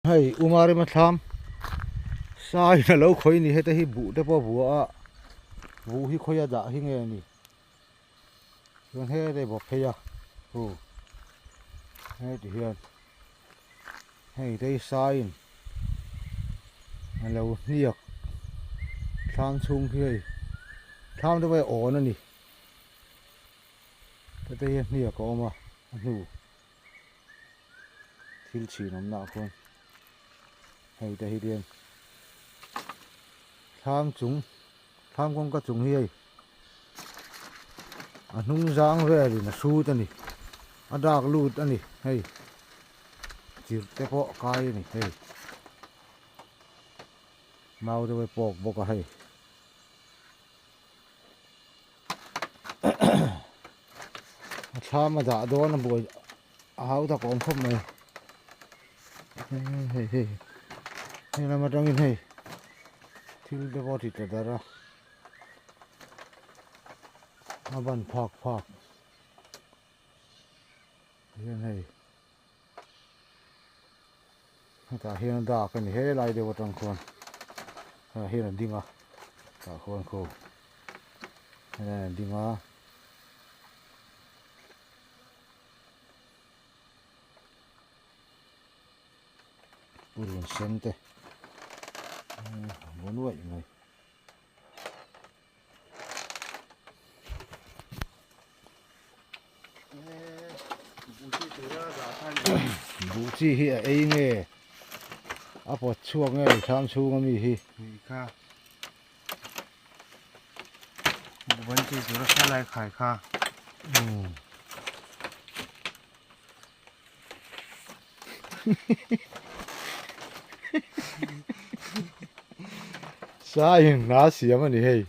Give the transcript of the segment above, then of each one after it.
Hei Uma rema thlam sai a lo khawi ni heta hi buh te pawh a bua a buh hi khawi a dah hi nge ni chuan helai bawk phei a hu heti hian hei te hi saiin a lo hniak thlam chhung hi hei thlam te pawh hi a awn a ni heta hi hniak a awm a a hnu. Thil chhin awm nah khuan hei te hi hian thlam chung thlam kawngka chung hi hei a hnung zang velin a hrut a ni a dak lut a ni hei chirh te pawh a kai a ni hei mau deuh a pawk bawk a hei. A thlam a dah dawn a buai a hau tak awm khawp mai hei hei hei lam atangin hei thil te pawh a ti ta dar a a ban phak phak hian hei hetah hian a dak a ni helai deuh atang khuan hetah hian a ding a tah khuan khu helai a ding a. Purun sen te a nuaih mai. Buh chi hi a ei nge a pawt chhuak nge thlam chhung ami hi. Buh ban chi tur a kha lai khai kha. Sai in hna siam a ni hei.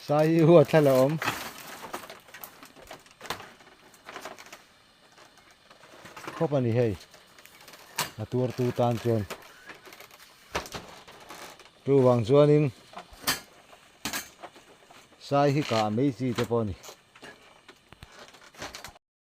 Sai hi huat thla la awm. Khawp a ni hei. A tuar tu tan chuan. Chuvang chuanin sai hi kah mai chi te pawh a ni.